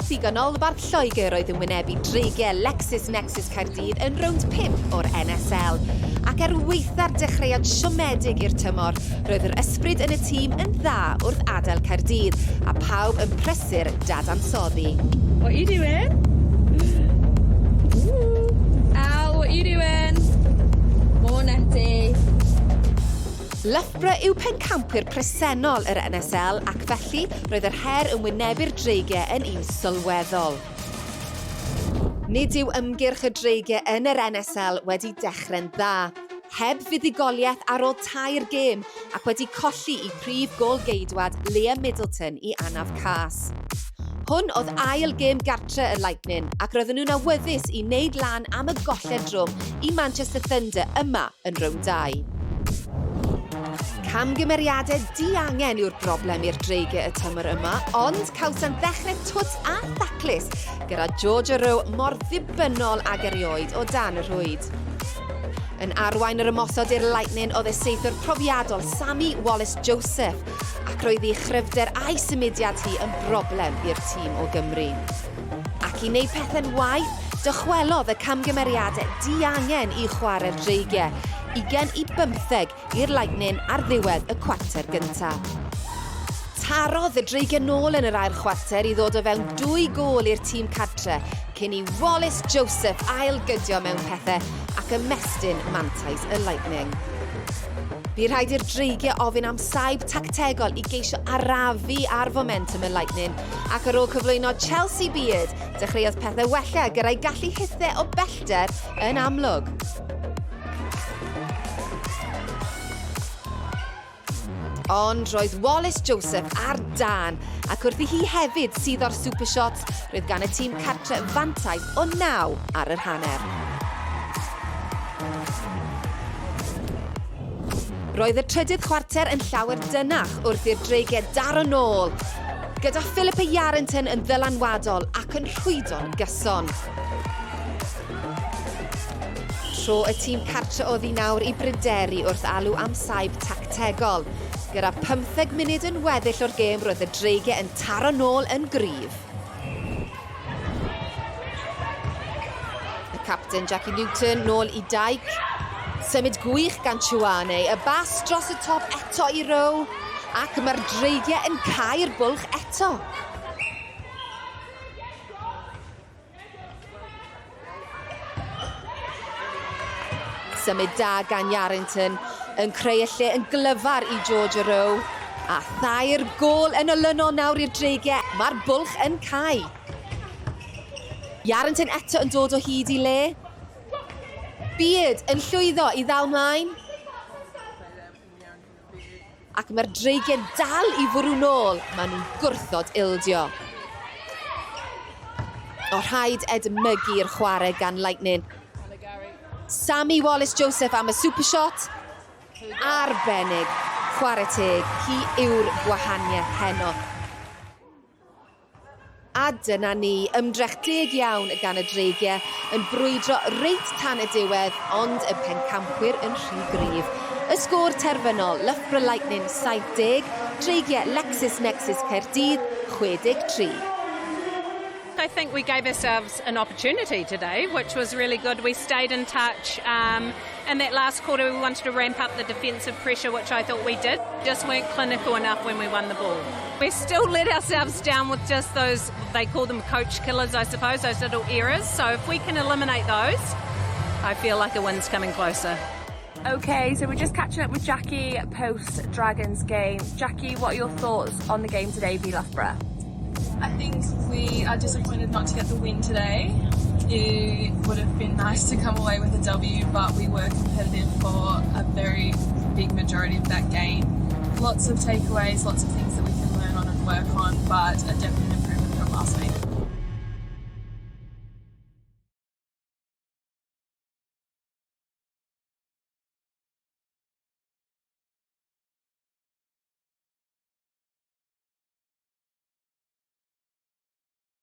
Daith i ganolbarth Lloegr oedd yn wynebu dreigiau Lexis Nexis Caerdydd yn rownd 5 o'r NSL. Ac er waetha'r dechreuad siomedig i'r tymor, roedd yr ysbryd yn y tîm yn dda wrth adael Caerdydd, a phawb yn prysur dadansoddi. What you doing? Ooh. Al, what you doing? More Netty. Loughborough yw pencampwyr presennol yr NSL ac felly roedd yr her yn wynebu'r Dreigiau yn un sylweddol. Nid yw ymgyrch y Dreigiau yn yr NSL wedi dechrau'n dda. Heb fuddugoliaeth ar ôl tair gêm ac wedi colli i prif gôl-geidwad Leah Middleton i anaf cas. Hwn oedd ail gêm gartre y Lightning ac roedden nhw'n awyddus i wneud lan am y golled drwm i Manchester Thunder yma yn rownd 2. Camgymeriadau diangen yw'r broblem i'r Dreigiau y tymor yma, ond cawsant ddechrau twt a thaclus gyda Georgia Rowe mor ddibynnol ag erioed o dan y rhwyd. Yn arwain yr ymosod i'r Lightning oedd y saethwr profiadol Sammy Wallace-Joseph, ac roedd ei chryfder a'i symudiad hi yn broblem i'r tîm o Gymru. Ac i wneud pethau'n waeth, dychwelodd y camgymeriadau diangen i chwarae'r Dreigiau, ugain i bymtheg i'r Lightning ar ddiwedd y cwarter gyntaf. Tarodd y Dreigiau nôl yn yr ail chwarter i ddod o fewn dwy gôl i'r tîm cartre, cyn i Wallace Joseph ail-gydio mewn pethau ac ymestyn mantais y Lightning. Bu rhaid i'r Dreigiau ofyn am saib tactegol i geisio arafu ar fomentwm y Lightning, ac ar ôl cyflwyno Chelsea Beard, dechreuodd pethau wella gyda'i gallu hithe o bellter yn amlwg. Ond roedd Wallace Joseph ar dân, ac wrth i hi hefyd suddo'r super shot, roedd gan y tîm cartre fantais o 9 ar yr hanner. Roedd y trydydd chwarter yn llawer dynach wrth i'r Dreigiau daro nôl, gyda Philippa Yarrington yn ddylanwadol ac yn rhwydo'n gyson. Tro y tîm cartre oddi nawr i bryderu wrth alw am saib tactegol. Gyda 15 munud yn weddill o'r gêm roedd y Dreigiau yn taro nôl yn gryf. Y capten Jackie Newton nôl i Dyke. Symud gwych gan Chuane. Y bas dros y top eto i Rowe. Ac mae'r Dreigiau yn cau'r bwlch eto. Symud da gan Yarrington yn creu y lle yn glyfar i Georgia Rowe. A thair gôl yn olynol nawr i'r Dreigiau. Mae'r bwlch yn cau. Yarrington eto yn dod o hyd i le. Beard yn llwyddo i ddal mlaen. Ac mae'r Dreigiau dal i fwrw nôl, maen nhw'n gwrthod ildio. O rhaid edmygu'r chwarae gan Lightning. Sammy Wallace-Joseph am y super shot. Arbennig. Chwarae teg, hi yw'r gwahaniaeth heno. A dyna ni, ymdrech deg iawn gan y Dreigiau, yn brwydro reit tan y diwedd, ond y pencampwyr yn rhy gryf. Y sgôr terfynol, Loughborough Lightning 70, Dreigiau Lexis Nexis Caerdydd 63. I think we gave ourselves an opportunity today, which was really good. We stayed in touch. Um, in that last quarter, we wanted to ramp up the defensive pressure, which I thought we did. Just weren't clinical enough when we won the ball. We still let ourselves down with just those, they call them coach killers, I suppose, those little errors. So if we can eliminate those, I feel like a win's coming closer. Okay, so we're just catching up with Jackie post Dragons game. Jackie, what are your thoughts on the game today v Loughborough? I think we are disappointed not to get the win today. It would have been nice to come away with a W, but we were competitive for a very big majority of that game. Lots of takeaways, lots of things that we can learn on and work on, but a definite improvement from last week.